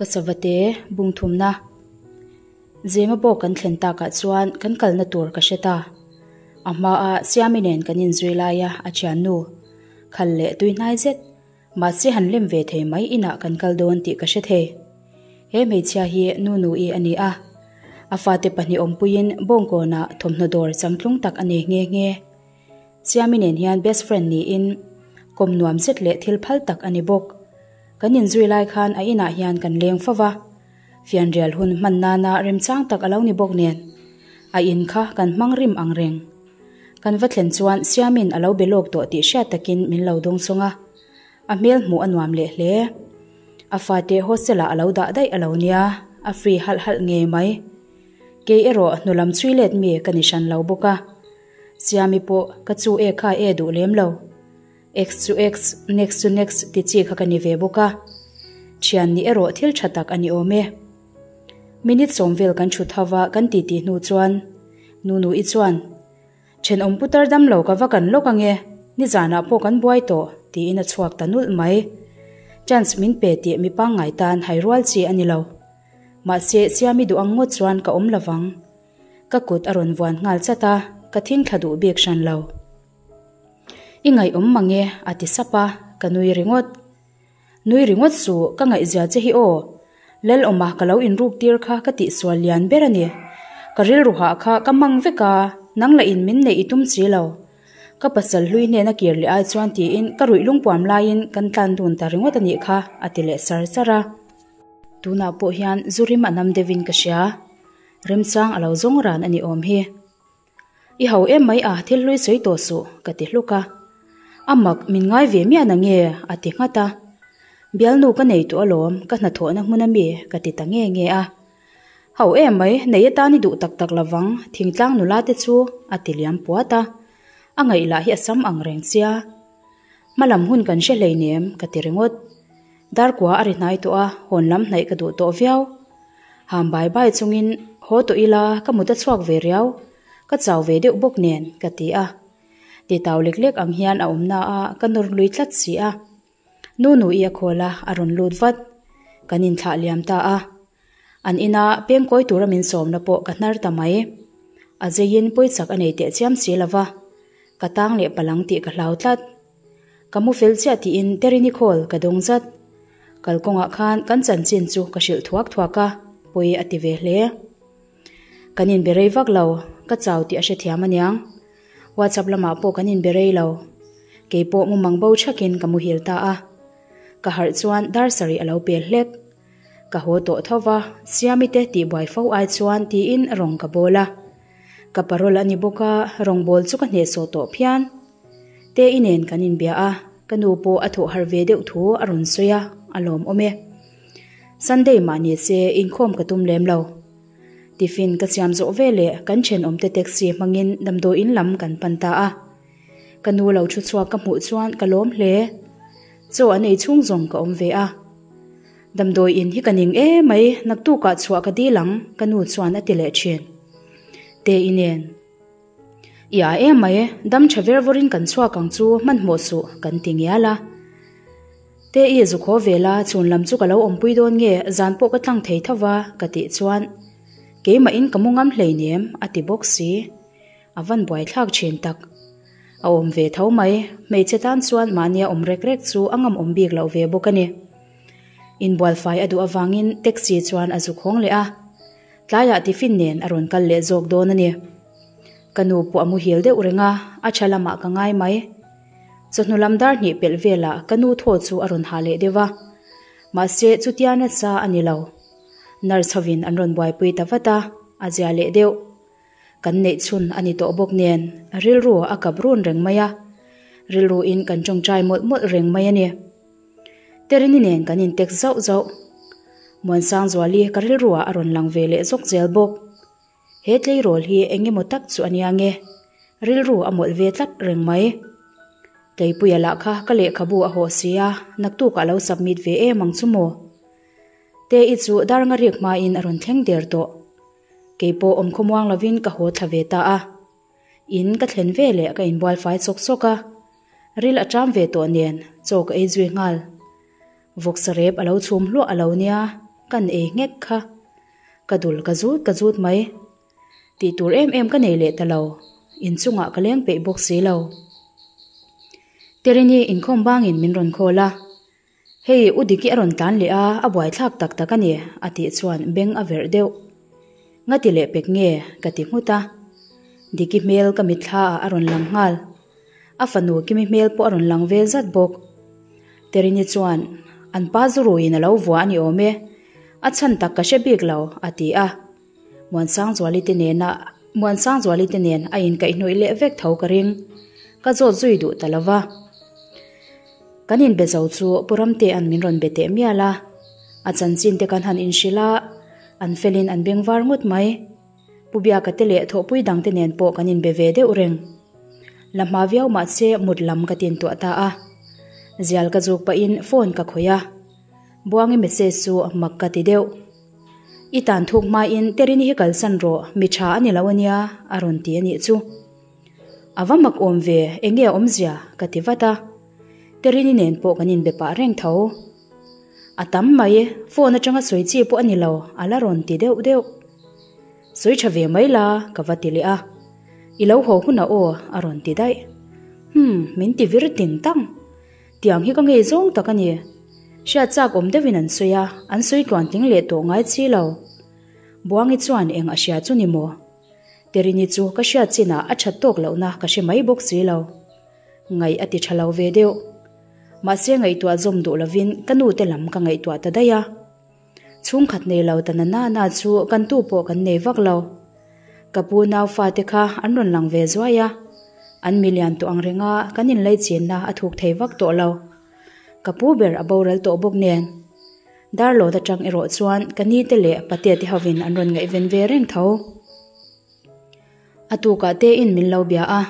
Ka savate bung thumna Zema pawh kan thlen takah chuan kan kalna tur ka hre ta. A hmaa Siami nen kan inzui laia a thiannu khal leh tui hnai zet mahse han lem ve thei mai inah kan kal dawn tih ka hre thei. He hmeichhia hi Nunu-i a ni a, a fate pahnih awmpuiin Bawngkawnah thawmhnaw dawr changtlung tak a nei nghe nghe. Siami nen hian best friend niin kawm nuam zet leh thil phal tak a ni bawk. Kan inzui lai khan a inah hian kan leng fo va, fianrial hun hman nana remchang tak a lo ni bawk nen a in kha kan hmang rim ang reng. Kan va thlen chuan Siamin a lo be lawk tawh tih hriat takin min lo dawng sawng a, a hmel hmuh a nuam leh hle. A fate hostel ah a lo dah daih a lo nia, a free halh halh ngei mai. Kei erawh hnulam chhui let mi ka ni hran lo bawk a. Siami pawh ka chu e kha e duh lem lo. Ex chu ex, next chu next ti chi kha ka ni ve bawk a. Thian nih erawh thil tha tak a ni awm e. Minute sawm vel kan thut hava kan ti tih hnu chuan Nunu i chuan, Thenawm putar dam lo ka va kan lawk ange, nizanah pawh kan buai tawh tiin a chhuak ta nulh mai. Chance min pe tih mi pangngai tan hai rual chi a ni lo. Mahse Siami duh ang ngawt chuan ka awm lovang. Ka kut a rawn vuan nghal chat a, ka thing thla duh bik hran lo. I ngaihawm mang e, a ti sap a, ka nui ringawt. Nui ringawt suh, ka ngaihzia che hi aw. Lalawma ka lo inruk tir kha ka tihsual lian ber a ni. Ka rilru hah kha ka mang vek a, nang lah in min neih i tum si lo. Ka pasal hlui hnena kir leh ai chuan tiin ka ruih lungpuam laiin kan tlan dun ta ringawt a nih kha, a ti leh sar sar a. Tunah pawh hian zu rim a nam deuhin ka hria. Remchang a lo zawng ran a ni awm hi. I ho em mai a, thil hlui sawi tawh suh, ka ti hluk a. A mak, min ngai ve miah na nge? a ti nghat a. Bialnu ka nei tawh alawm, ka hnathawhna hmun a mi, ka ti ta nge nge a. Ho em mai, nei atan i duh tak tak lovang, thingtlang nula te chu, a ti liam puat a. A ngaih lah hi a sam ang reng sia. Hmalam hun kan hre hleinem, ka ti ringawt. Darkua a ri hnai tawh a, hawn lam hnaih ka duh tawh viau. Ham bai bai chungin haw tawh ila ka mut a chhuak ve riau, ka chau ve deuh bawk nen ka ti a. Titau lek lek ang hian a awm na a, ka nawr lui tlat si a. Nu nu i a khawl a, a rawn lut vat. Kan inthlah liam ta a. An ina pengkawi tura min sawmna pawh ka hnar ta mai. A zeiin pawichak a nei teh chiam si lova, ka tang leh palang tih ka hlau tlat. Ka mu fel chiah tiin Terini call ka dawng zat. Kalkawngah khan kan chanchin chu ka hrilh thuak thuak a, pawi a ti ve hle. Kan inbe rei vak lo, ka chau tih a hrethiam aniang. WhatsApp lamah pawh kan inbe rei lo. Kei pawh mumang bo thakin ka muhil ta a. Ka harh chuan dar sarih a lo pel hlek. Ka haw tawh tho va, Siami te tihbuai fo ai chuan tiin rawng ka bawl a. Ka parol a ni bawk a, rawngbawl chu ka hnehsawh tawh phian. Te i nen kan inbia a, ka nu pawh a thawh harh ve deuh thu a rawn sawi a, a lawmawm e. Sunday mah ni se inkhawm ka tum lem lo. Tiffin ka siam zawh ve leh kan thenawmte taxi hmangin damdawiin lam kan pan ta a. Ka nu lo thu chhuak ka hmuh chuan ka lawm hle. Chaw an ei chhung zawng ka awm ve a. Damdawiin hi ka ning e mai, naktukah chhuah ka dil ang, ka nu chuan a ti leh thin. Te i nen. I a em mai, dam tha ver vawrin kan chhuak ang chu hmanhmawh suh kan ti ngial a. Te i zu khaw ve la, chhun lam chu ka lo awmpui dawn nge, zan pawh ka tlang thei tho va ka tih chuan keimahin ka mu ngam hleinem a ti bawk si. A van buaithlak thin tak. A awm ve tho mai, hmeichhe tan chuan mahnia awm rek rek chu a ngam awm bik loh ve bawk a ni. Inbualfai a duh avangin taxi chuan a zu khawng leh a. Tlaiah tiffin nen a rawn kal leh zawk dawn a ni. Ka nu pawh a muhil deuh reng a, a tha lamah ka ngai mai. Chawhnu lam dar hnih pelh velah ka nu thaw chu a rawn hah leh deuh a. Mahse chutia nasa a ni lo. Nurse hovin an rawn buaipui ta vat a, a zia leh deuh. Kan neih chhun a ni tawh bawk nen rilru a kap run reng mai a, rilru in kan tawngtai mawlh mawlh reng mai a ni. Terini nen kan in text zauh zauh. Muansangzuali ka rilruah a rawn lang ve leh zawk zel bawk. He tleirawl hi eng emaw tak chu a nia nge, rilru a mawlh ve tlat reng mai. Tleipuia lah kha ka lehkhabu a hawh si a, naktukah lo submit ve em ang chu maw? Te-i chu dar nga rik hmain a rawn thleng der tawh. Keipawh awmkhawmuang lovin ka haw thla ve ta a. In ka thlen ve leh ka inbual fai chawk chawk a. Ril a ṭam ve tawh nen chaw ka ei zui nghal. Vawksa rep a lo chhum hluah a lo nia, Kan ei nghek kha. Ka dul ka zut ka zut mai. Tih tur em em ka nei leh ta lo. Inchungah ka leng peih bawk si lo. Terini inkhawm bangin min rawn call a. Hei, U Diki a rawn tlan leh a, a buaithlak tak tak a ni, a tih chuan beng a verh deuh. Ngati leh pek nge? ka ti nghut a. Diki hmel ka mitthla ah a rawn lang nghal. A fanu Kimi hmel pawh a rawn lang ve zat bawk. Terini chuan, An pa zu ruiin a lo vuah a ni awm e. A chhan tak ka hre bik lo, a ti a. Muansangzuali te nena Muansangzuali te nen a inkaihhnawih leh vek tho ka ring. Ka zawt zui duh ta lo va. Kan inbe zo chu Pu Ramtea'n min rawn be teh mial a. A chanchin te kan han inhrilh a, an felin an beng var ngawt mai. Pu Biaka te leh thawhpui dang te nen pawh kan inbe ve deuh reng. La hma viau mahse mut lam ka tintuah ta a. Zial ka zuk pahin phone ka khawih a. Buangi message chu mak ka ti deuh. I tan thuk hmain Terini hi kalsan rawh, mi tha a ni lo ania, a rawn ti a nih chu. A va mak awm ve, eng nge a awmzia? ka ti vat a. Terini nen pawh kan inbe pah reng tho. A tam mai, phone atanga sawi chi pawh a ni lo, a la rawn ti deuh deuh. Sawi tha ve mai la, ka va ti leh a. I lo haw hunah aw, a rawn ti daih. Humm, min ti vir ting tang. Tiang hi ka ngei zawng tak a ni. Hriat chak awm deuhin an sawi a, an sawi tluan tling leh tawh ngai chi lo. Buangi chuan eng a hria chu ni maw? Terini chu ka hriat chinah a that tawk lohna ka hre mai bawk si lo. Ngaih a ti tha lo ve deuh. Mahse ngaihtuah zawm duh lovin ka nu te lam ka ngaihtuah ta daih a. Chhungkhat nei lo ta na na na chu kan tu pawh kan nei vak lo. Ka pu nau fate kha an rawn lang ve zuai a, an milian tawh ang renga kan inlaichinna a thuk thei vak tawh lo. Ka pu ber a boral tawh bawk nen. Darlawt atang erawh chuan ka ni te leh patea te hovin an rawn ngaihven ve reng tho. A tukah te in min lo bia a.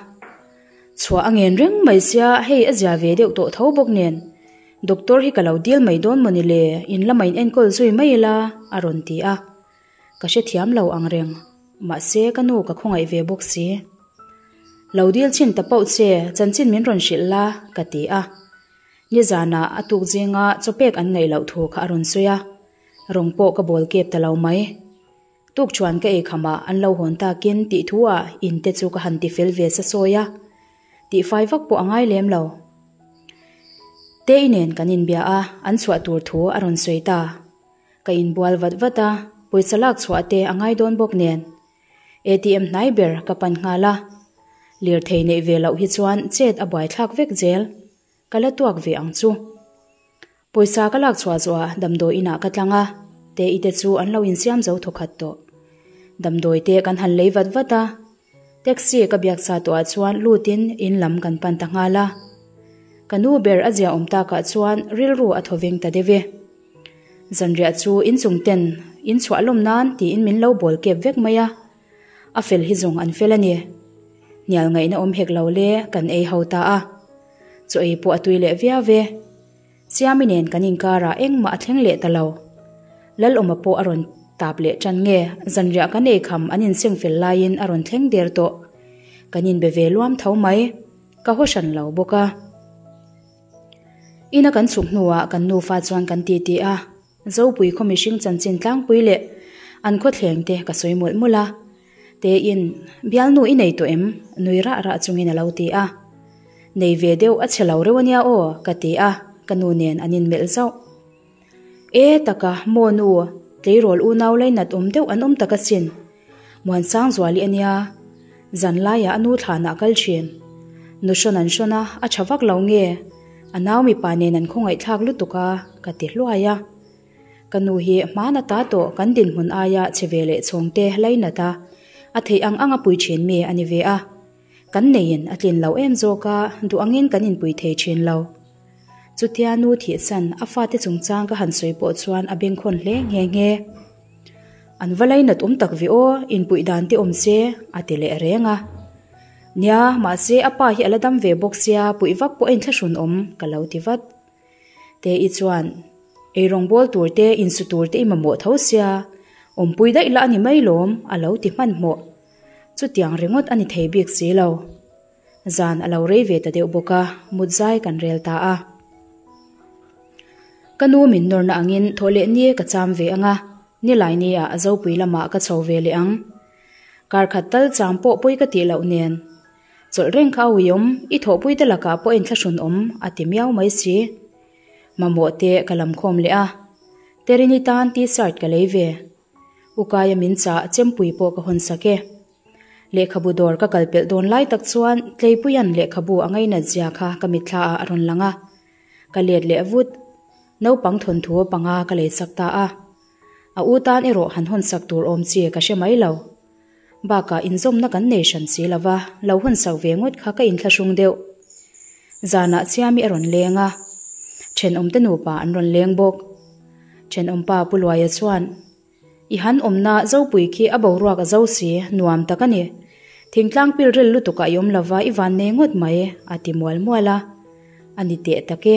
Chhuah a ngen reng mai sia hei a zia ve deuh tawh tho bawk nen. Doctor hi ka lo dil mai dawn mawni le, in lama in enkawl zui mai ila a rawn ti a. Ka hrethiam lo ang reng, mahse ka nu ka khawngaih ve bawk si. Lo dil chhin ta pauh che, chanchin min rawn hrilh la, ka ti a. Nizanah a tuk zinga chawpek an ngaih loh thu kha a rawn sawi a, rawng pawh ka bawl kep ta lo mai. Tukṭhuan ka ei khamah an lo hawn takin tih thu ah in te chu ka han ti fel ve sa sawi a, tihfai vak pawh a ngai lem lo. Tei nen kan inbia a, an chhuah tur thu a rawn sawi ta. Ka inbual vat vat a, pawisa lak chhuah te a ngai dawn bawk nen. ATM hnai ber ka pan nghal a, lirthei neih ve loh hi chuan chet a buaithlak vek zel. Ka la tuak ve ang chu. Pawisa ka lak chhuah zawhah damdawi inah ka tlang a, Tei te chu an lo insiam zo thawkhat tawh. Damdawi te kan han lei vat vat a, Taxi ka biak sa tawhah chuan lutin in lam kan pan ta nghal a. Ka nu ber a zia awm takah chuan rilru a thaw veng ta deuh e. Zanriah chu inchung ten in chhuah lawm nan tiin min lo bawl kep vek mai a, a fel hi zawng an fel a ni. Hnial ngaihna awm hek lo le kan ei ho ta a. Chaw ei pawh a tui leh viau ve. Siami nen kan inkarah engmah a thleng leh ta lo. Lalawma pawh a rawn tap leh tan nge zanriah kan ei kham an inseng fel laiin a rawn thleng der tawh. Kan inbe ve luam tho mai. Ka haw hran lo bawk a. Ina kan chhuk hnuah kan nufa chuan kan ti ti a, Zopui khaw mihring chanchin tlangpui leh an khawthleng te ka sawi mawlh mawlh a. Teiin, Bialnu i nei tawh em? nui rah rah chungin a lo ti a. Nei ve deuh a chhe lo reuh ania aw, ka ti a, ka nu nen an inmelh zauh. E taka, maw nu, tleirawl unau lainat awm deuh an awm tak asin. Muansangzuali ania, zan laiah a nu thlanah a kal thin. Nu hrawn an hrawn a, a tha vak lo nge? A nau mipa nen an khawngaihthlak lutuk a, ka ti hluai a. Ka nu hi hmaan ata tawh kan dinhmun aia che ve leh chhawngte lainat a, a theih ang anga pui thin mi a ni ve a. Kan neiin a tlin lo em zawk a, duh angin kan inpui thei thin lo. Chutia nu thihsan a fate chungchang ka han sawi pawh chuan a bengkhawn hle nghe nghe. An va lainat awm tak ve aw, inpuih dan te awm se, a ti leh reng a. Nia, mahse a pa hi a la dam ve bawk sia, puih vak pawh a inthlahrun awm, ka lo ti vat. Te-i chuan, Eirawng bawl tur te, insu tur te i mamawh tho sia, awmpui daih lah a ni mai lawm, a lo ti hmanhmawh. Chutiang ringawt a ni thei bik si lo. Zan a lo rei ve ta deuh bawk a, mut zai kan rel ta a. Ka nu min nawrna angin thawhleh ni ka cham ve ang a, nilai nia a zopui lamah ka chho ve leh ang. Kar khat tal cham pawh pawi ka tih loh nen. Chawlh reng kha a uiawm, i thawhpuite lakah pawh inthlahrun awm a ti miau mai si. Mamawh te ka lam khawm leh a. Terini tan T-shirt ka lei ve. Ukaia min chah chempui pawh ka hawn sak e. Lehkhabu dawr ka kal pelh dawn lai tak chuan Tleipuia'n lehkhabu a ngainat zia kha ka mitthla ah a rawn lang a. Ka let leh vut. Naupang thawnthu panga ka lei sak ta a. A u tan erawh han hawn sak tur awm chi ka hre mai lo. Bakah inzawmna kan nei hran si lo va, lo hawn sak ve ngawt kha ka inthlahrung deuh. Zanah Chiami a rawn leng a, thenawmte nupa an rawn leng bawk. Thenawmpa Pu Luaia chuan, I han awmna Zopui khi a boruak a zo si, nuam tak a ni. Thingtlang pilril lutukah i awm lo va, i van nei ngawt mai, a ti mual mual a. A ni teh tak e.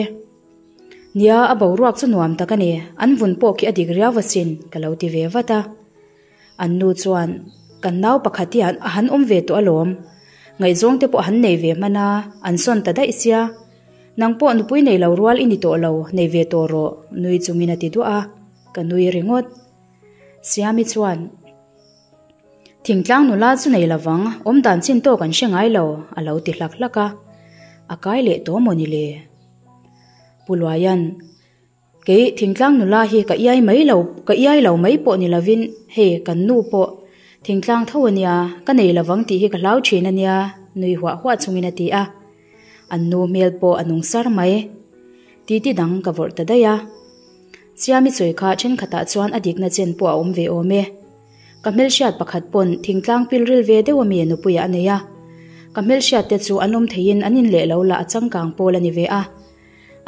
Nia, a boruak chu nuam tak a ni, an vun pawh khi a dik riau asin, ka lo ti ve vat a. An nu chuan, Kan nau pakhat hi a han awm ve tawh alawm. Ngaihzawng te pawh a han nei ve hman a, an sawn ta daih sia. Nang pawh nupui nei lo rual i ni tawh lo, nei ve tawh rawh, nui chungin a ti duah a, ka nui ringawt. Siami chuan, Thingtlang nula chu nei lovang, awm dan chin tawk an hre ngai lo, a lo ti hlak hlak a. A kai leh tawh maw ni le? Pu Luaia'n, Kei thingtlang nula hi ka iai mai lo, ka iai lo mai pawh ni lovin hei kan nu pawh thingtlang tho a nia, ka nei lovang tih hi ka hlau thin a nia, nui huah huah chungin a ti a. An nu hmel pawh a nung sar mai. Titi dang ka vawrh ta daih a. Siami sawi kha thenkhatah chuan a dikna chen pawh a awm ve awm e. Ka hmelhriat pakhat pawn thingtlang pilril ve deuh ami nupuiah a nei a. Ka hmelhriat te chu an awm theiin an inleh lo lah a changkang pawl a ni ve a.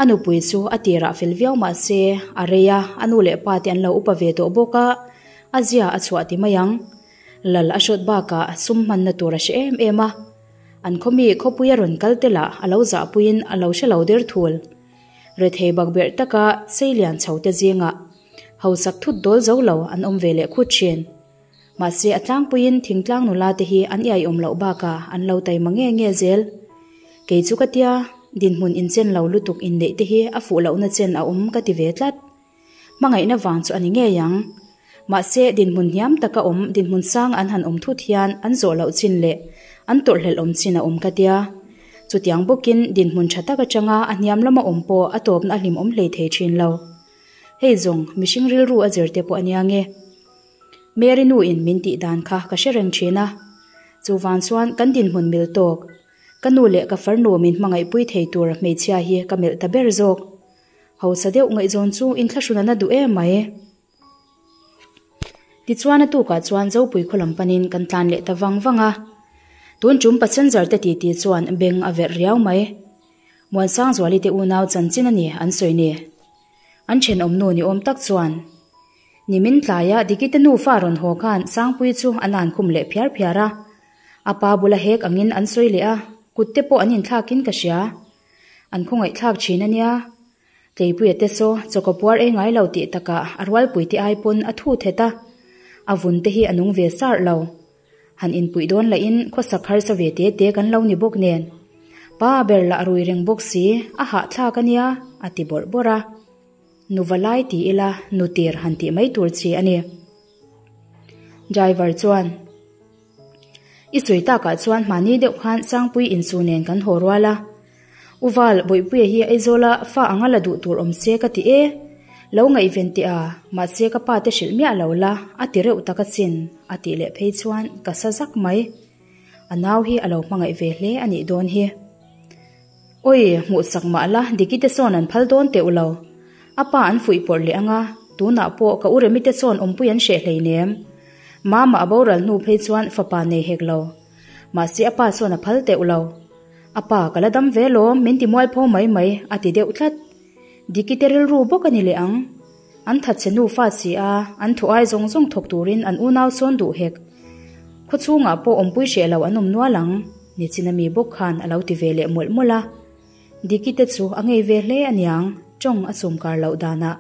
A nupui chu a tirah fel viau mah se, a rei a, a nu leh pa te an lo upa ve tawh bawk a, a zia a chhuah ti mai ang. Lal a hrawt bakah sum hmanna tur a hre em em a. An khawmi khawpui a rawn kal te lah a lo zahpuiin a lo hre lo der thul. Rethei bakberh taka seilian chho te zingah hausak thut dawl zo lo an awm ve leh khut thin. Mahse a tlangpuiin thingtlang nula te hi an iaiawm loh bakah an lo taima nge nge zel. Kei chu ka tia, dinhmun inchen lo lutuk inneih te hi a fuh lohna chen a awm ka ti ve tlat. Hmangaihna vang chu a ni ngei ang. Mahse dinhmun hniam taka awm dinhmun sang an han awm thut hian an zawh loh chin leh an tawrhhlelh awm chin a awm ka tia. Chutiang bawkin dinhmun tha tak atanga a hniam lama awm pawh a tawpna a hlimawm hlei thei thin lo. Hei zawng mihring rilru a zir te pawh a nia nge. Mary nu in min tih dan kha ka hre reng thin a, chuvang chuan kan dinhmun mil tawk, ka nu leh ka farnu min hmangaihpui thei tur hmeichhia hi ka melh ta ber zawk. Hausa deuh ngaihzawn chu inthlahrun a na duh em mai. Tichuan a tukah chuan Zopui khaw lam panin kan tlan leh ta vang vang a, tun tum passenger te titi chuan beng a verh riau mai. Muansangzuali te unau chanchin a ni an sawi ni. An thenawm nu ni awm tak chuan Nimin tlaia Dikite nufa rawn haw khan Sangpuii chu an an khum leh phiar phiar a. A pa bula hek angin an sawi leh a, kut te pawh an inthlakin ka hria. An khawngaihthlak thin a nia. Tleipuia te saw chawkaw puar ei ngai lo tih takah a rualpuite ai pawn a thu thet a, a vun te hi a nung ve sarh lo. Han inpuih dawn lahin khawsak harsa ve te te kan lo ni bawk nen. Pa ber lah rui reng bawk si, a hahthlak a nia, a ti bawrh bawrh a. Nu va lai ti ila nu tir han tih mai tur chi a ni. Driver chuan, I sawi takah chuan hmani deuh khan Sangpui insu nen kan haw rual a. U Val, Bawihpuia hi Aizawla fa anga la duh tur awm se ka ti e. Lo ngaihven teh a, mahse ka pa te hrilh miah lo la, a ti reuh tak asin, a tih leh phei chuan ka sa zak mai. A nau hi a lo hmangaih ve hle a nih dawn hi. Awi, hmuh chak mah la, Diki te sawn an phal dawn teuh lo. A pa an fuih pawrh leh anga, tunah pawh ka u Remi te sawn awmpui an hreh hleinem. Mama a boral hnu phei chuan fapa nei hek lo. Mahse a pa sawn a phal teuh lo. A pa ka la dam ve lawm, min ti mualpho mai mai, a ti deuh tlat. Diki te rilru bawk a ni leh ang. An thatchhe nufa si a, an thu ai zawng zawng thawk turin an unau sawn duh hek. Khaw chhungah pawh awmpui hreh lo an awm nual ang, Nichina mi bawk khan a lo ti ve leh mawlh mawlh a. Diki te chu a ngei ve hle aniang, tawng a sumkar loh danah.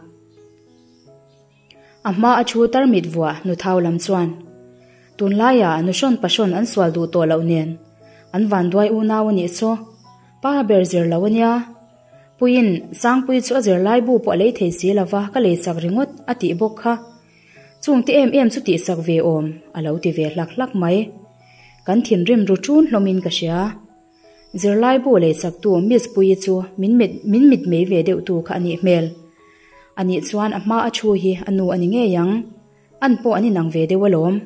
A hma a thu tarmit vuah nuthau lam chuan, Tunlaiah nuhrawn pahrawn an sual duh tawh loh nen, an vanduai unau a nih chu, pa ber zir lo ania. Puiin, Sangpuii chu a zirlaibu pawh a lei thei si lova ka leisak ringawt a tih bawk kha. Chungte em em chu tihsak ve awm a lo ti ve hlak hlak mai. Kan thinrim ru ṭun hlawmin ka hria. Zirlaibu leisaktu Miss Puii chu min mit min mitmei ve deuhtu kha a nih hmel. Anih chuan a hma a thu hi a nu a ni ngei ang. An pawh an inang ve deuh alawm.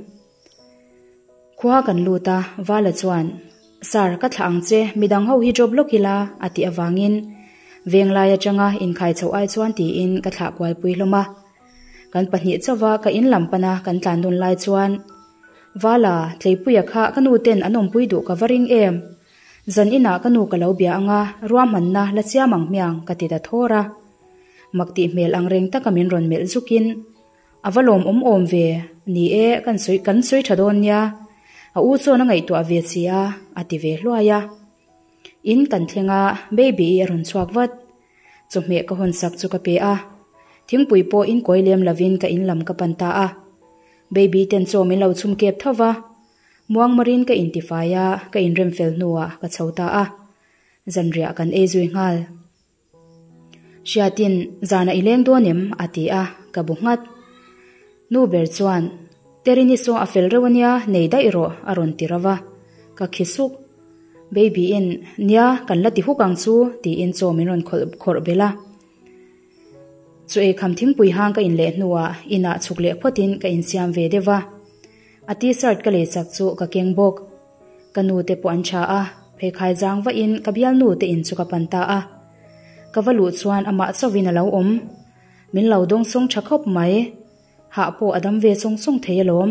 Khua kan lut a, Vala chuan, Sir, ka thlah ang che, midang ho hi drop lawk ila, a tih avangin Venglai atanga inkhai chhoh ai chuan tiin ka thlah kualpui hlawm a. Kan pahnih chauva ka in lam pana kan tlan dun lai chuan, Vala, Tleipuia kha ka nu ten an awmpui duh ka va ring em? Zan inah ka nu ka lo bia anga ruahmanna la chiam ang hmiang ka ti ta thawr a. Mak tih hmel ang reng taka min rawn melh zukin, A va lawm awm awm ve, ni e, kan sawi kan sawi tha dawn nia, a u chuan a ngaihtuah ve si a, a ti ve hluai a. In kan thleng a, Baby-i a rawn chhuak vat. Chawhmeh ka hawn sak chu ka pe a, thingpui pawh in kawi lem lovin ka in lam ka pan ta a. Baby ten chaw min lo chhum kep tho va, muangmarin ka intifai a, ka inrem fel hnuah ka chho ta a. Zanriah kan ei zui nghal. Hriatin, Zanah i leng dawn em? a ti a, ka bu nghat. Nu ber chuan, Terini saw a fel reuh ania, nei daih rawh, a rawn ti rauh a. Ka khi suk. Baby-in, Nia, kan la ti huk ang chu, tiin chaw min rawn khawrh belh a. Chu eikham thingpui hang ka inleh hnuah inah chhuk leh phawtin ka insiam ve deuh va. A t-shirt ka leisak chu ka keng bawk. Ka nu te pawh an tha a, pheikhai zang vahin ka bialnu te in chu ka pan ta a. Ka va luh chuan amah chauhin a lo awm. Min lo dawng sawng tha khawp mai. Hah pawh a dam ve sawng sawng thei alawm.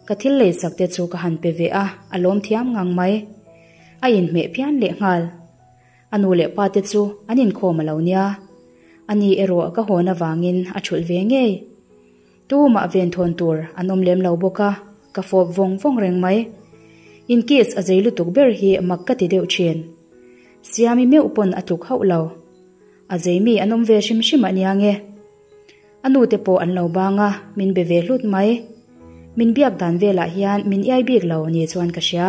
Ka thil leisak te chu ka han pe ve a, a lawm thiam ngang mai. A inhmeh phian lehnghal. A nu leh pa te chu an inkhawm a lo nia. Ani erawh ka hawn avangin a thulh ve ngei. Tumah venthawn tur an awm lem lo bawk a, ka fawp vawng vawng reng mai. In kiss a zei lutuk ber hi mak ka ti deuh thin. Siami meuh pawn a tluk hauh lo. A zei mi an awm ve hrim hrim a nia nge. A nu te pawh an lo bang a, min be ve hlut mai. Min biak dan velah hian min iai bik lo ni chuan ka hria.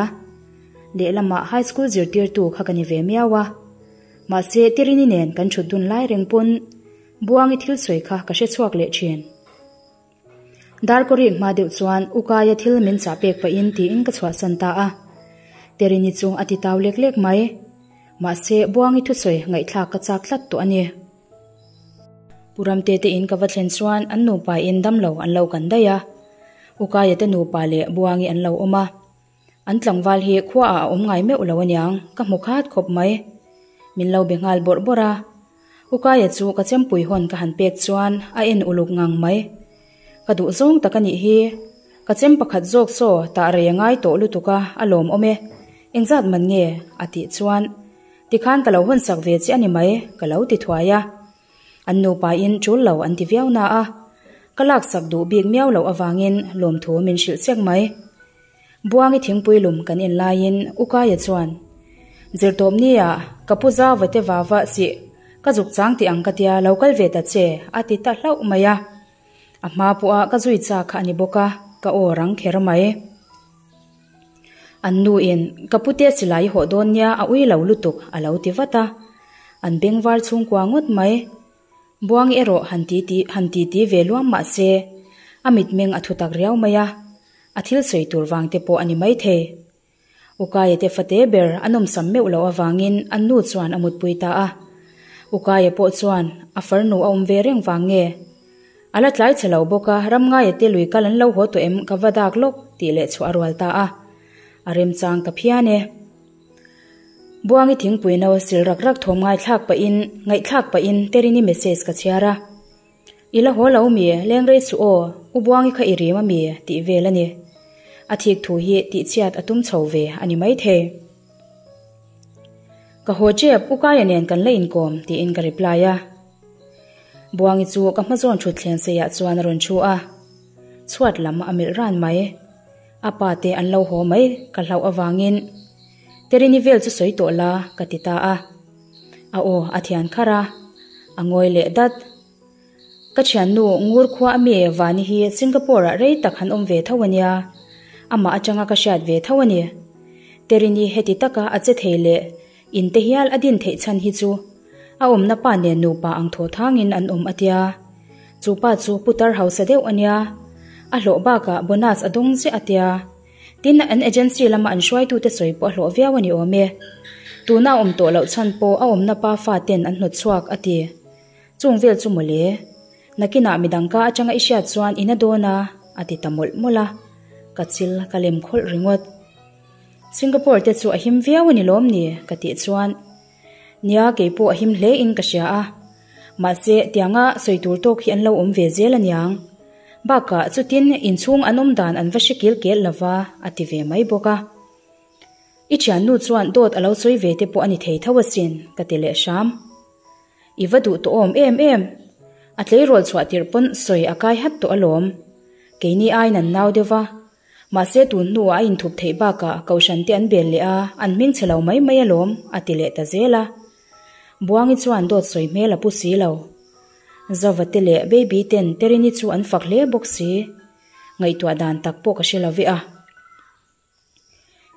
Lehlamah high school zirtirtu kha ka ni ve miau a. Mahse Tirini nen kan thut dun lai reng pawn Buangi thil sawi kha ka hre chhuak leh thin. Darkawrik hma deuh chuan Ukaia thil min chah pek pahin tiin ka chhuahsan ta a. Terini chu a ti tau lek lek mai. Mahse Buangi thusawi ngaihthlak ka chak tlat tawh a ni. Pu Ramte te in ka va thlen chuan an nupa in damlo an lo kan daih a. Ukaia te nupa leh Buangi an lo awm a. An tlangval hi khua ah a awm ngai meuh lo aniang, ka hmu khat khawp mai. Min lo be nghal bawrh bawrh a. Ukaia chu ka chempui hawn ka han pek chuan a en uluk ngang mai. Ka duh zawng tak a nih hi. Ka chem pakhat zawk saw tah rei a ngai tawh lutuk a, a lawm awm e. Engzat man nge? a tih chuan, Tikhan ka lo hawn sak ve che a ni mai, ka lo ti thuai a. An nupain tul lo an ti viau na a, ka laksak duh bik miau loh avangin lawmthu min hrilh sek mai. Buangi thingpui lum kan en laiin Ukaia chuan, Zirtawp nia, ka pu zau vate vava chih, ka zuk chang tih ang ka tia lo kal ve ta che, a ti ta hlauh mai a. A hma pawha ka zui chak kha a ni bawk a, ka aw rang kher mai. An nuin, Ka pute silai i hawh dawn nia, a ui lo lutuk, a lo ti vat a. An bengvar chhungkua ngawt mai. Buangi erawh han ti ti han ti ti ve luam mah se, a mitmeng a thu tak riau mai a, a thil sawi tur vang te pawh a ni maithei. Ukaia te fate ber a nawmsam meuh loh avangin an nu chuan a mutpui ta a. Ukaia pawh chuan a farnu a awm ve reng vang nge? A la tlai chhe lo bawk a, Ramngaia te lui kal an lo haw tawh em ka va dak lawk tih leh chhuah a rual ta a. A remchang ta phian e. Buangi thingpui no sil rak rak thawm ngaithlak pahin ngaihthlak pahin Terini message ka chhiar a. I la haw lo mi, leng rei chu aw, U Buangi kha i rim a mi tih vel a ni. A thik thu hi tihchhiat a tum chho ve a ni maithei. Ka haw tep, U Kaia nen kan la inkawm tiin ka reply a. Buangi chu ka hmazawn thutthleng seiah chuan a rawn thu a, chhuat lam a melh ran mai. A pa te an lo haw mai ka hlauh avangin Terini vel chu sawi tawh la ka ti ta a. A aw a thian kharh a, a ngawi leh dat. Ka thiannu Ngur khua a mi Vani hi Singapore ah rei tak han awm ve tho a nia, amah atanga ka hriat ve tho a ni. Terini heti taka a che thei leh in te hial a din theih chhan hi chu. A awmna pa nen nupa ang thaw thangin an awm a tia. Chu pa chu putar hausa deuh a nia. A hlawh bakah bonus a dawng ziah a tia. Tin, an agency lama an hruaitute sawi pawh a hlawh viau a ni awm e. Tuna a awm tawh loh chhan pawh a awmna pa faten an hnawt chhuak a ti. Chung vel chu mawle. Nakinah midang ka atanga i hriat chuan i na dawn a, a ti ta mawlh mawlh a. Ka chil ka lem khawlh ringawt. Singapore te chu a him viau a ni lawm ni? ka tih chuan, Nia, kei pawh a him hle in ka hria a. Mahse, tianga sawi tur tawk hi an lo awm ve zel aniang. Bakah chutin inchhung an awm dan an va hre kil kel lova, a ti ve mai bawk a. I thiannu chuan dawt a lo sawi ve te pawh a ni thei tho asin, ka ti leh hram. I va duh tawh awm em em. A tleirawl chhuah tirh pawn sawi a kai hat tawh alawm. Keini aiin an nau deuh va. Mahse tun hnuah a inthup theih bakah Kohhran te an bel leh a, an hming chhe lo mai mai alawm, a ti leh ta zel a. Buangi chuan dawt sawi hmel a pu si lo. Zova te leh Baby ten Terini chu an fak hle bawk si. Ngaihtuah dan tak pawh ka hre lo ve a.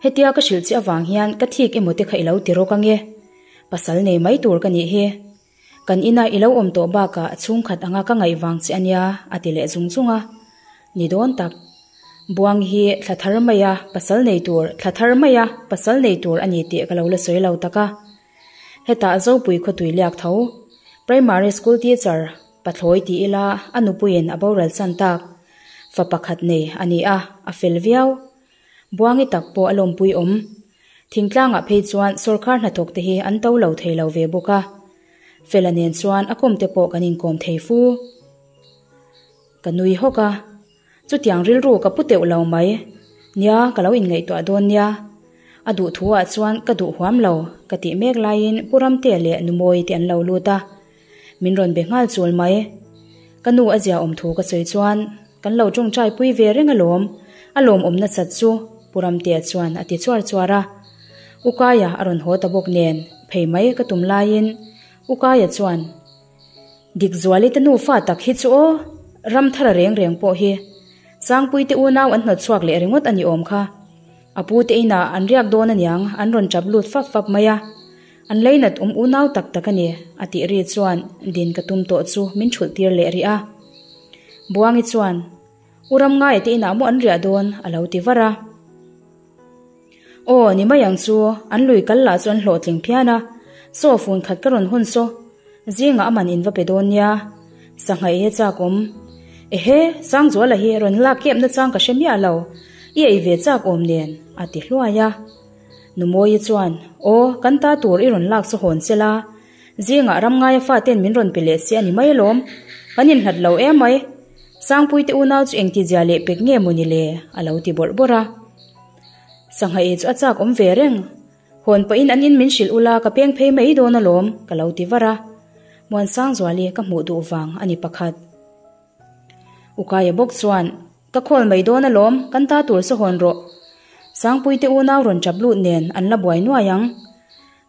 Hetia ka hrilh che avang hian ka thik emaw te kha i lo ti rawk ange. Pasal nei mai tur ka nih hi. Kan ina i lo awm tawh bakah chhungkhat anga ka ngaih vang che ania a ti leh zung zung a. Ni dawn tak. Buang hi thla thar maia pasal nei tur thla thar maia pasal nei tur a ni tih ka lo la sawi lo tak a. Hetah Zopui khawtui liak tho. Primary school teacher Pathlawi ti ila a nupuiin a boral chan tak. Fa pakhat nei a ni a, a fel viau. Buangi tak pawh a lawmpui awm. Thingtlangah phei chuan sawrkar hnathawk te hi an to lo thei lo ve bawk a. Fela nen chuan a kawm te pawh kan inkawm thei fu. Ka nui hawk a, chutiang rilru ka pu teuh lo mai. Nia, ka lo inngaihtuah dawn nia. A duh thu ah chuan ka duh huam lo, ka tih mek laiin Pu Ramtea leh Numawi te an lo lut a. Min rawn be nghal chul mai. Ka nu a zia awm thu ka sawi chuan kan lo tawngtai pui ve reng alawm, a lawmawm nasat chu Pu Ramtea chuan a ti chuar chuar a. U Kaia a rawn haw ta bawk nen phei mai ka tum laiin U Kaia chuan, Dikzuali te nufa tak hi chu aw, ram thara reng reng pawh hi Sangpui te unau an hnawt chhuak leh ringawt a ni awm kha. A pu te inah an riak dawn aniang an rawn tap lut fap fap mai a. An leinat awm unau tak tak a ni, a tih ri chuan din ka tum tawh chu min thulh tir leh rih a. Buangi chuan, U Ramngaia te inah maw an riah dawn? a lo ti var a. Aw, ni mai ang chu, an lui kal lah chu an hlawhtling phian a, saw fun khat ka rawn hawn saw, zingah a man in va pe dawn nia, sangha ei a chak awm. Ehe, Sangzuala hi rawn lak kep nachang ka hre miah lo, i ei ve chak awm nen, a ti hluai a. Numawi chuan, Aw, kan ta tur i rawn lak chu hawn che la, zingah Ramngaia faten min rawn pe leh si a ni mai alawm, kan inhlat lo em mai, Sangpuite unau chu engtizia leh pek nge maw ni le? a lo ti bawrh bawrh a. Sangha ei chu a chak awm ve reng, hawn pahin an in min hrilh ula ka peng phei mai dawn alawm, ka lo ti var a. Muansangzuali ka hmuh duh vang a ni pakhat. Ukaia bawk chuan, Ka khawl mai dawn alawm, kan ta tur saw hawn rawh. Sangpuite unau rawn tap lut nen an la buai nuai ang.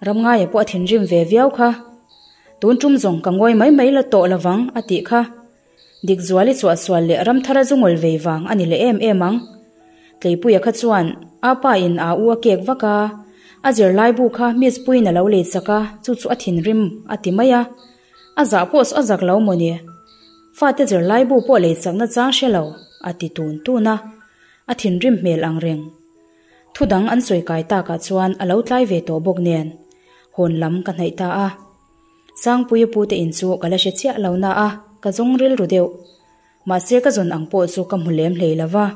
Ramngaia pawh a thinrim ve viau kha. Tun tum zawng ka ngawi mai mai la tawh lovang a tih kha. Dikzuali chhuahsual leh Ramthara zu ngawl vei vang a ni leh em em ang. Tleipuia kha chuan a pa in a u a kek vak a, a zirlaibu kha Miss Puiin a lo lei chak a, chu chu a thinrim a ti mai a. A zah pawh chu a zak lo maw ni? Fate zirlaibu pawh lei chakna chang hre lo, a ti tun tun a. A thinrim hmel ang reng. Thu dang an sawi kai takah chuan a lo tlai ve tawh bawk nen, hawn lam ka hnaih ta a. Sangpuia pute in chu ka la hre chiah lo na a, ka zawng rilru deuh. Mahse ka zawn ang pawh chu ka hmu lem hlei lo va.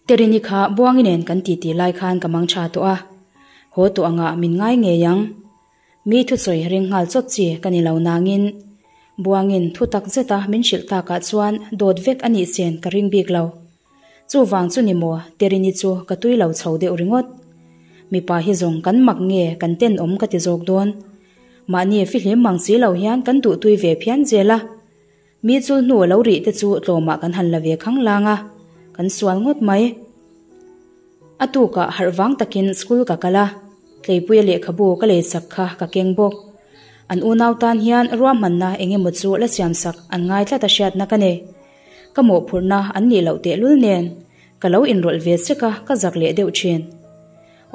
Terini kha Buangi nen kan titi lai khan ka mang tha tawh a, haw tawh angah min ngai ngei ang. Mi thusawi ring nghal chawt chi ka ni lo nangin Buangin thu tak zeta min hrilh takah chuan dawt vek a nih sen ka ring bik lo. Chuvang chu ni maw Terini chu ka tui lo chho deuh ringawt. Mipa hi zawng kan mak nge kan tenawm ka ti zawk dawn. Mahni fihlim mang si lo hian kan duhtui ve phian zel a. Mi chul hnu a lo rih te chu tlawmah kan han la ve khang lang a, kan sual ngawt mai. A tukah harh vang takin school ka kal a, Tleipuia lehkhabu ka lei sak kha ka keng bawk. An unau tan hian ruahmanna eng emaw chu la siam sak an ngai tlat a hriatna ka nei. Ka mawhphurhna an nih loh tehlul nen ka lo inrawlh ve sek a, ka zak leh deuh thin.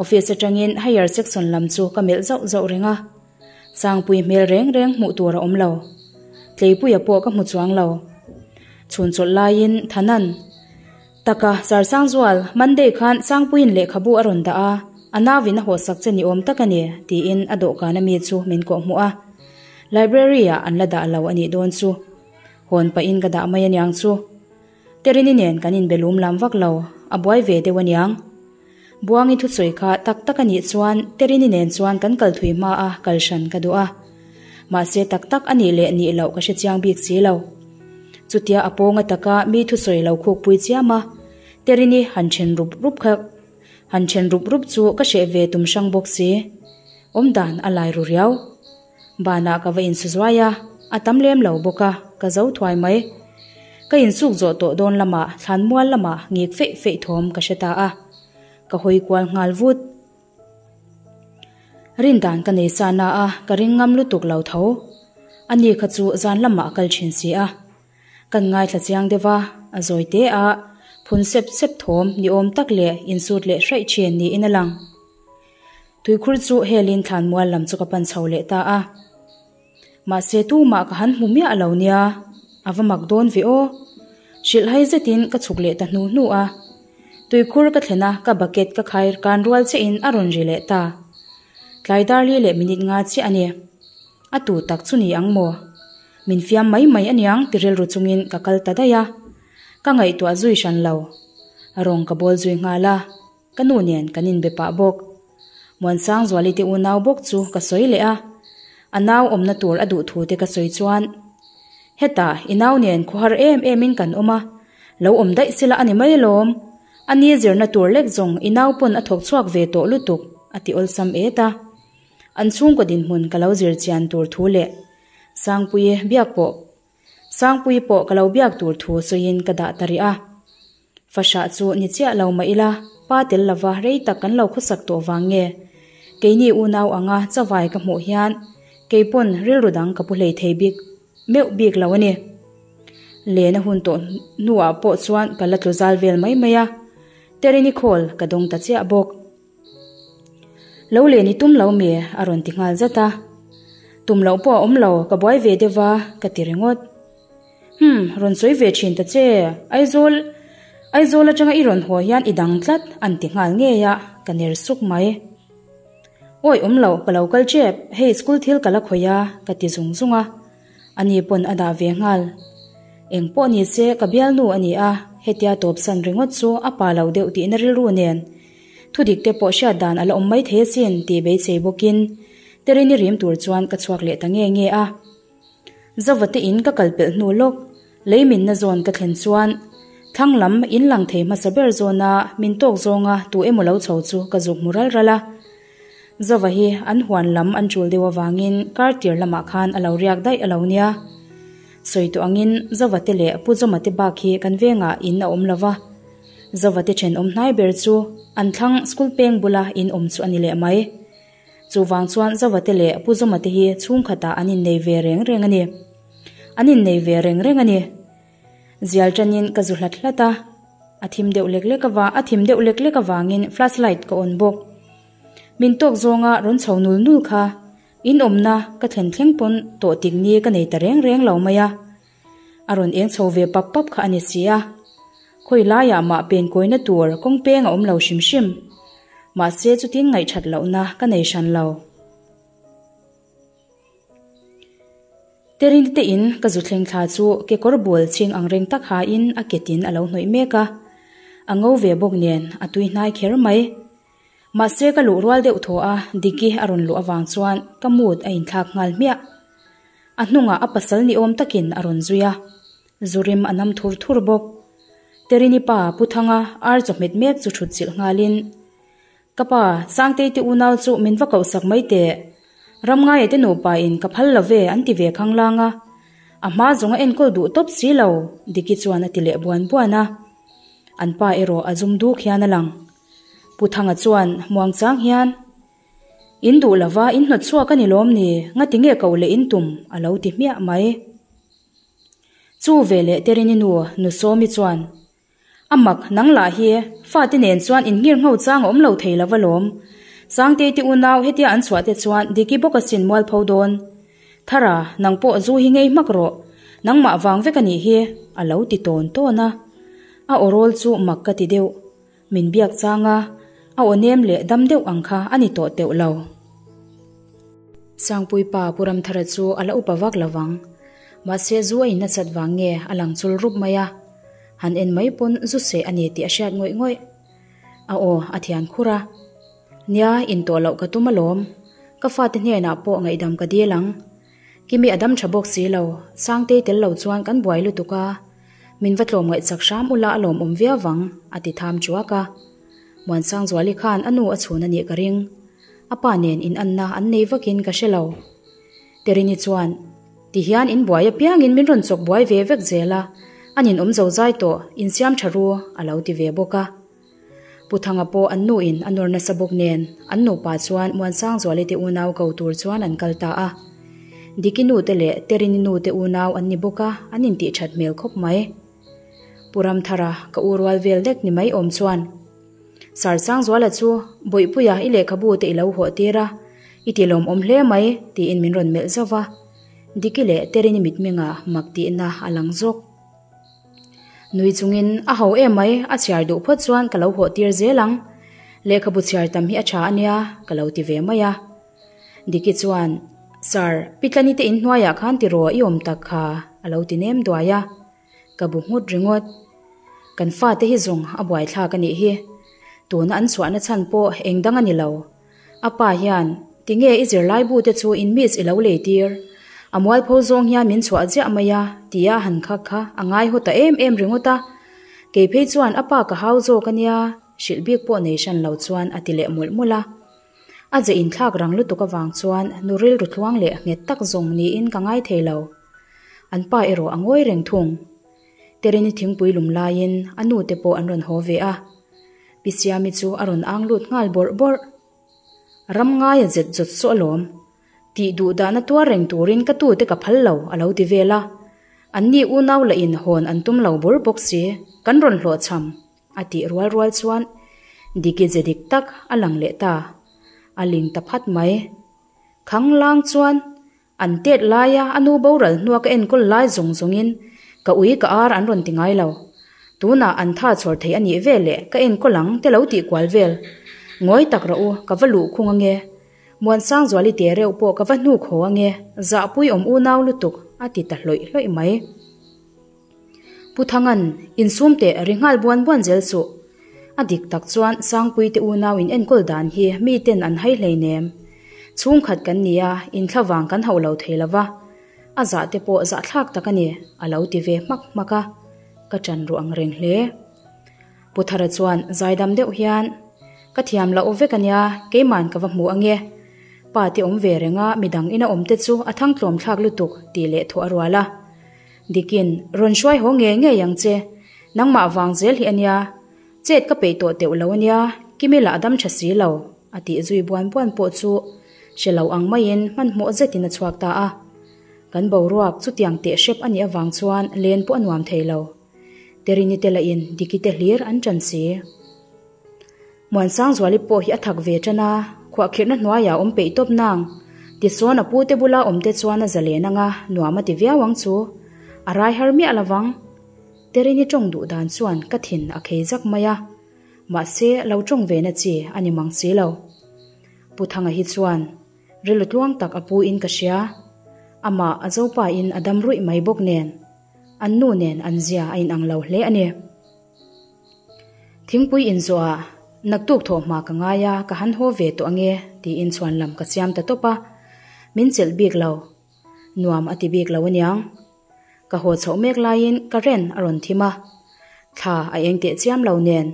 Office atangin higher section lam chu ka melh zauh zauh reng a. Sangpui hmel reng reng hmuh tur a awm lo. Tleipuia pawh ka hmu chuang lo. Chhun chawlh laiin Thanan, Taka, Sir Sangzual, Monday khan Sangpuiin lehkhabu a rawn dah a, a nauin a hawhsak che ni awm tak a ni, tiin a dawhkan ami chu min kawhhmuh a. Library-ah an la dah lo a nih dawn chu. Hawn pahin ka dah mai aniang chu. Terini nen kan inbe lum lam vak lo, a buai ve deuh aniang. Buangi thusawi kha tak tak a nih chuan Terini nen chuan kan kal thui hma a kal hran ka duh a. Mahse tak tak a nih leh nih loh ka hre chiang bik si lo. Chutia a pawnga taka mi thusawi lo khukpui chiam a, Terini han then rup rup kha han then rup rup chu ka hreh ve tum hrang bawk si. Awmdan a lai ru riau. Banah ka va insu zuai a, a tam lem lo bawk a, ka zo thuai mai. Ka insuk zawh tawh dawn lamah thlanmual lamah ngik feih feih thawm ka hre ta a, ka hawi kual nghal vut. Rindan ka nei sa na a, ka ring ngam lutuk lo tho. Ani kha chu zan lamah a kal thin si a. Kan ngaithla chiang deuh a, a zawi te a, phun sep sep thawm ni awm tak leh insut leh hraih thin niin a lang. Tuikhur chu helin thlanmual lam chu ka pan chho leh ta a. Mahse tumah ka han hmu miah lo nia, a va mak dawn ve aw. Hrilhhai zetin ka chhuk leh ta hnu hnu a. Tuikhur ka thlen a, ka bucket ka khai kan rual chiahin a rawn ri leh ta. Tlai darli leh minute nga chiah a ni. A tu tak chu ni ang maw? Min fiam mai mai aniang ti rilru chungin ka kal ta daih a. Ka ngaihtuah zui hran lo. Rawng ka bawl zui nghal a. Ka nu nen kan inbe pah bawk. Muansangzuali te unau bawk chu ka sawi leh a, a nau awmna tur a duh thu te ka sawi chuan, Hetah i nau nen khawhar em em in kan awm a, lo awm daih sela a ni mai alawm, a ni zirna tur lek zawng i nau pawn a thawk chhuak ve tawh lutuk, a ti awlsam et a. An chhungkaw dinhmun ka lo zir chian tur thu leh Sangpuii biak pawh Sangpuii pawh ka lo biak tur thu sawiin ka dah ta rih a. Fahrah chu ni chiah lo mah ila, pa tel lova rei tak kan lo khawsak tawh vang nge? Keini unau anga chavai ka hmuh hian kei pawn rilru dang ka pu hlei thei bik meuh bik lo a ni. Len a hun tawh hnuah pawh chuan ka la tlu zal vel mai mai a, Terini call ka dawng ta chiah bawk. Lo len i tum lo mi? a rawn ti nghal zat a. Tum loh pawh a awm lo, ka buai ve deuh va, ka ti ringawt. Humm, rawn sawi ve thin ta che, Aizawl, Aizawl atanga i rawn haw hian i dang tlat, an ti nghal ngei a, ka ner suk mai. Awi awm lo, ka lo kal tep, hei school thil ka la khawih a, ka ti zung zung a. Ani pawn a dah ve nghal. Eng pawh ni se ka bialnu a ni a, hetia tawpsan ringawt chu a pa lo deuh tihna rilru nen. Thudik te pawh hriat dan a la awm mai thei asin tih beisei bawkin Terini rim tur chuan ka chhuak leh ta nge nge a. Zova te in ka kal pelh hnu lawk, lei minna zawn ka thlen chuan thlang lam in lang thei hmasa ber zawna min tawk zawnga tu emaw lo chho chu ka zuk hmu ral ral a. Zova hi an huan lam an tul deuh avangin kar tir lamah khan a lo riak daih a lo nia. Sawi tawh angin Zova te leh Pu Zawma te bak hi kan vengah in a awm lo va. Zova te thenawm hnai ber chu an thlang school peng bula in awm chu a ni leh mai. Chuvang chuan Zova te leh Pu Zawma te hi chhungkhatah an innei ve reng reng a ni. An innei ve reng reng a ni. Zial tanin ka zu hlat hlat a, a thim deuh lek lek ava a thim deuh lek lek avangin flash light ka on bawk. Min tawk zawnga rawn chho nul nul kha in awmna ka thlen thleng pawn tawh tik ni ka nei ta reng reng lo mai a. A rawn eng chho ve pap pap kha a ni si a. Khawi laiah mah pen kawina tur kawng peng a awm lo hrim hrim. Mahse chutin ngaihthat lohna ka nei hran lo. Terin te in ka zu thleng thla chu kekawr bul chhing ang reng tak hain a ketin a lo hnawih mek a. A ngo ve bawk nen a tui hnai kher mai. Mahse ka luh rual deuh thaw a, Diki a rawn luh avang chuan ka mood a inthlak nghal hmiah. A hnungah a pasal ni awm takin a rawn zui a, zu rim a nam thur thur bawk. Terini pa Pu Thanga ar chawhmet mek chu thut chilh nghalin, Ka pa, Sangtei te unau chu min va kohsak mai teh. Ramngaia te nupa in ka phal lo ve an ti ve khanglang a, a hma zawng a enkawl duh tawp si lo, Diki chuan a ti leh buan buan a. An pa erawh a zum duk hian a lang. Pu Thanga chuan muangchang hian, In duh lova in hnawt chhuak a ni lawm ni, ngati nge koh leh in tum? a lo ti hmiah mai. Chu ve leh Terini nu, Nu Sawmi chuan, A mak, nang lah hi fate nen chuan in nghir ngho chang a awm lo thei lova lawm. Sangtei te unau hetia an chhuah te chuan Diki bawk asin mualpho dawn. Thara, nang pawh zu hi ngei hmak rawh. Nangmah vang vek a nih hi, a lo ti tawn tawn a. A aw rawl chu mak ka ti deuh. Min biak chang a, a aw nem leh dam deuh ang kha a ni tawh teuh lo. Sangpui pa Pu Ramthara chu a la upa vak lo vang. Mahse zu a in nasat vang nge a lang chul rup mai a. Han en mai pawn zu seh a ni tih a hriat ngawih ngawih. A aw a thian khur a. Nia, in tawh loh ka tum alawm. Ka fate hnenah pawh ngaihdam ka dil ang. Kimi a dam tha bawk si lo, Sangtei tel lo chuan kan buai lutuk a. Min va tlawm ngaihchak hram ula a lawmawm viau vang, a ti tham chuak a. Muansangzuali khan a nu a chhun a nih ka ring. A pa nen inanna an nei vakin ka hre lo. Terini chuan, Ti hian in buai apiangin min rawn chawk buai ve vek zel a, a ninawm zo zai tawh, insiam tha ru, a lo ti ve bawk a. Pu Thanga pawh an nu in a nawr nasa bawk nen, an nupa chuan Muansangzuali te unau ko tur chuan an kal ta a. Diki nu te leh Terini nu te unau an ni bawk a, an intih that hmel khawp mai. Pu Ramthara, ka u rual vel dek ni mai awm chuan, Sir Sangzuala chu Bawihpuia i lehkhabu te i lo hawh tir a, i ti lawmawm hle mai, tiin min rawn melh zauh va. Diki leh Terini mitmengah mak tihna a lang zawk. Nui chungin, A ho em mai, a chhiar duh phawt chuan ka lo hawh tir zel ang. Lehkhabu chhiar tam hi a tha a nia, ka lo ti ve mai a. Diki chuan, Sir, Pitlani te inhnuaiah khan tiraw i awm tak kha, a lo ti nem duai a. Ka bu nghut ringawt. Kan fate hi zawng a buaithlak a nih hi. Tuna an chhuahna chhan pawh eng dang a ni lo. A pa hian, Tinge i zirlai bu te chu in miss i lo lei tir? A mualpho zawng hian min chhuah ziah mai a, tia han khak kha a ngai haw ta em em ringawt a. Kei phei chuan a pa ka hau zawk a nia, hrilh bik pawh nei hran lo chuan a ti leh mawlh mawlh a. A ze inthlak rang lutuk avang chuan nu rilru tluang leh nghet tak zawng niin ka ngai thei lo. An pa erawh a ngawi reng thung. Terini thingpui lum laiin a nu te pawh an rawn haw ve a. Pi Siami chu a rawn ang lut nghal bawrh bawrh. Ram ngaia zet zawt saw alawm. Tih duh dahna tuar reng turin ka tute ka phal lo a lo ti vel a. Anni unau lah in hawn an tum lo bur bawk si, kan rawn hlawhchham a tih rual rual chuan Diki ze dik tak a lang leh ta. A ling ta phat mai. Khang lang chuan An tet laia a nu boral hnua ka enkawl lai zawng zawngin ka ui ka ar an rawn ti ngai lo. Tunah an tha chhawr thei a nih vel leh ka enkawl ang te lo tih kual vel. Ngawi tak rawh u, ka va luh khung ange. Muansangzuali te reuh pawh ka va hnuk haw ange, zahpui awm unau lutuk a ti ta hlawih hlawih mai. Pu Thangan, insum teh ri nghal buan buan zel suh. A dik tak chuan Sangpui te unau in enkawl dan hi mi ten an hai hleinem. Chhungkhat kan ni a, inthla vang kan hauh lo thei lova. A zah te pawh zahthlak tak a ni, a lo ti ve hmak hmak a. Ka ṭan ruh ang reng hle. Pu Thara chuan zaidam deuh hian, Ka thiam loh vek a nia, keiman ka va hmu ange. Pa te awm ve reng a, midang ina awm te chu a thangtlawm thlak lutuk, tih leh thawh a rual a. Dikin, rawn hruai haw ngei ngei ang che. Nangmah vang zel hi a nia. Chet ka peih tawh teuh lo a nia, Kimi lah a dam tha si lo, a tih zui buan buan pawh chu hre lo ang maiin hmanhmawh zetin a chhuak ta a. Kan boruak chutiang teh hrep a nih avang chuan len pawh a nuam thei lo. Terini te lahin Diki te hlir an ṭan si. Muansangzuali pawh hi a thak ve tan a, khuahkhirhna hnuaiah a awm peih tawp nang. Tichuan a pute bula awmte chuan a zalen anga nuam a ti viau ang chu. A rai har miah lovang. Terini tawng duh dan chuan ka thin a khei zak mai a. Mahse, lo tawng ve na chi a ni mang si lo. Pu Thanga hi chuan rilru tluang tak a pu in ka hria. Amah a zopa in a dam ruih mai bawk nen, an nu nen an zia a inang lo hle a ni. Thingpui inzawhah naktuk thawh hma ka ngai a, ka han haw ve tawh ange tiin chhuan lam ka siam ta tawp a, min chelh bik lo, nuam a ti bik lo aniang. Ka haw chhoh mek laiin current a rawn thim a, thla a eng teh chiam lo nen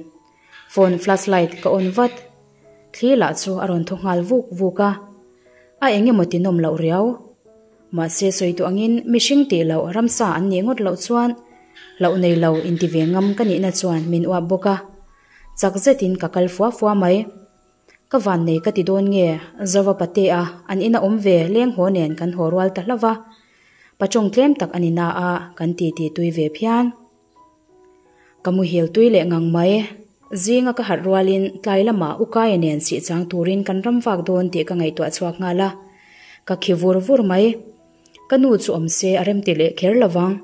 phone flashlight ka on vat, thli lah chu a rawn thaw nghal vuk vuk a, a eng emaw ti nawm loh riau. Mahse sawi tawh angin mihring tih loh ramsa an nih ngawt loh chuan hlauh nei lo inti ve ngam ka nihna chuan min uap bawk a, chak zetin ka kal fua fua mai. Ka van nei ka ti dawn nge Zova Patea an ina awm ve leng haw nen kan haw rual ta hlauh va, pachawng tlem tak a ni na a kan titi tui ve phian. Ka muhil tui leh ngang mai. Zinga ka harh rualin tlai lamah U Kaia nen sih chang turin kan ram vak dawn tih ka ngaihtuah chhuak nghal a, ka khi vur vur mai. Ka nu chu awm se a remti leh kher lo vang.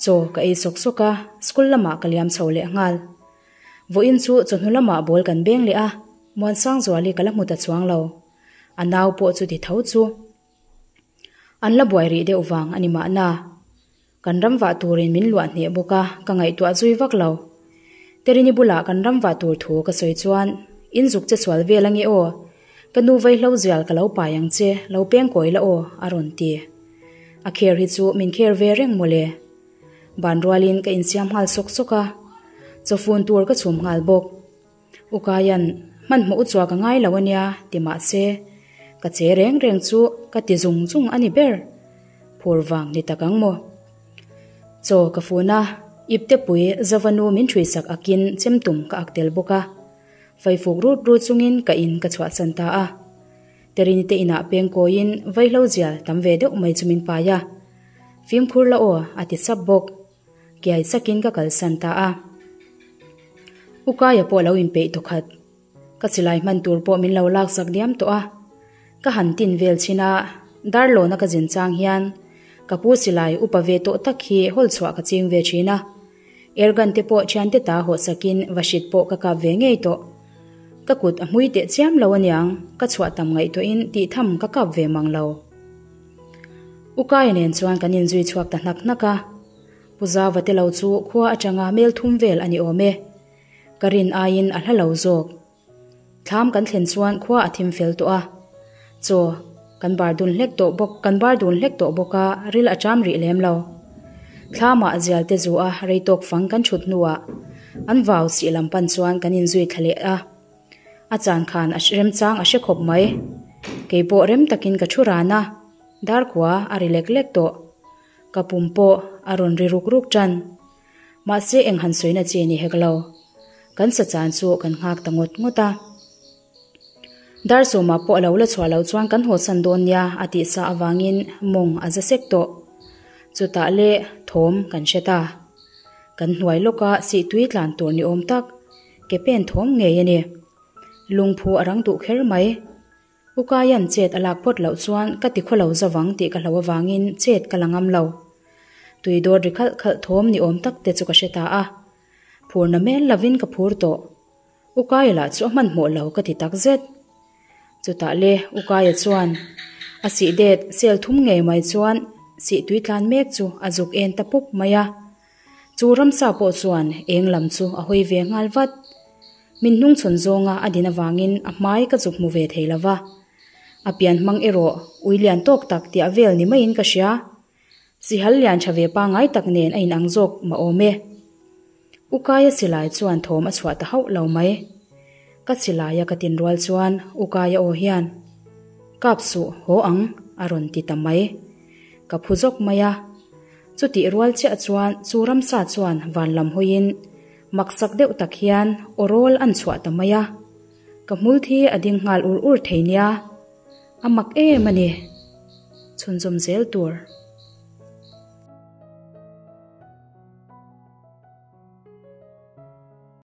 Chaw ka ei sawk sawk a, school lamah ka liam chho leh nghal. Vawiin chu chawhnu lamah ball kan beng leh a, Muansangzuali ka la hmu ta chuang lo. A nau pawh chu ti tho chu. An la buai rih deuh vang a ni mahna. Kan ram vah turin min luah hneh bawk a, ka ngaihtuah zui vak lo. Terini bulah kan ram vah tur thu ka sawi chuan, In zuk che sual vel ange aw, ka nu vaihlo zial ka lo pai ang che, lo peng kawi la aw, a rawn ti. A kher hi chu min kher ve reng mawle. Ban rualin ka insiam nghal sawk sawk a, chawfun tur ka chhum nghal bawk. U Kaian, Hmanhmawh u chua ka ngai lo a nia, ti mah se, ka che reng reng chu ka ti zung zung a ni ber. Phur vang ni tak ang maw? Chaw ka fun a, iptepui Zavanu min ṭhuisak akin chemtum ka ak tel bawk a. Faifuk rut rut chungin ka in ka chhuahsan ta a. Terini te inah peng kawiin vaihlo zial tam ve deuh mai chu min pai a. Fimkhur la aw, a ti sap bawk. Kiai sakin ka kalsan ta a. U Kaia pawh lo inpeih tawh khat. Ka silai hman tur pawh min lo laksak diam tawh a. Ka han tin vel chhin a, Darlawna ka zin chang hian ka pu silai upa ve tawh tak hi hawl chhuah ka ching ve thin a. Airgun te pawh thiante ta hawh sakin vahrit pawh ka kap ve ngei tawh. Ka kut a hmui teh chiam lo aniang, ka chhuah tam ngaihtuahin tih tham ka kap ve mang lo. U Kaia nen chuan kan inzui chhuak ta hnak hnak a. Pu Zava te lo chu khua atanga mel thum vel a ni awm e. Ka rin aiin a hla lo zawk. Thlam kan thlen chuan khua a thim fel tawh a. Chaw kan bar dun hlek tawh bawk kan bar dun hlek tawh bawk a, ril a ṭam rih lem lo. Thlamah zial te zu a rei tawk fang kan ṭhut hnuah an vau sih lam pan chuan kan inzui thla leh a. A chan khan a remchang a hre khawp mai. Kei pawh rem takin ka thu ran a, darkua a ri lek lek tawh. Ka pum pawh a rawn ri ruk ruk tan. Mahse eng han sawina chi ni hek lo. Kan sa chan chu kan nghak ta ngawt ngawt a. Dar sawma pawh a lo la chhuah loh chuan kan hawsan dawn nia a tih sa avangin mawng a za sek tawh. Chutah le thawm kan hre ta. Kan hnuai lawka sihtui tlan tur ni awm tak ke pen thawm ngei a ni. Lungphu a rang duh kher mai. U Kaian chet a lak phawt loh chuan ka ti khaw lo zavang tih ka hlo avangin chet ka la ngam lo. Tui dawt ri khalh khalh thawm ni awm tak te chu ka hre ta a. Phurna mel lovin ka phur tawh. U Kaia lah chu a hmanhmawh lo ka ti tak zet. Chutah le U Kaia chuan a sih det sel thum ngei mai chuan sih tui tlan mek chu a zuk en ta pup mai a. Chu ramsa pawh chuan eng lam chu a hawi ve nghal vat. Min hnungchhawn zawnga a din avangin a hmai ka zuk hmu ve thei lo va. A pian hmang erawh ui lian tawk tak tiah vel ni maiin ka hria. Sihal lian tha ve pangai tak nen a inang zawk mah awm e. U Kaia silai chuan thawm a chhuah ta hauh lo mai. Ka silaia ka tin rual chuan U Kaia aw hian, Kap suh, haw ang, a rawn ti ta mai. Ka phu zawk mai a. Chutih rual chiah chuan chu ramsa chuan van lam hawiin maksak deuh tak hian aw rawl an chhuah ta mai a. Ka hmul thi a ding nghal ur ur thei nia. A mak em a ni. Chhunzawm zel tur.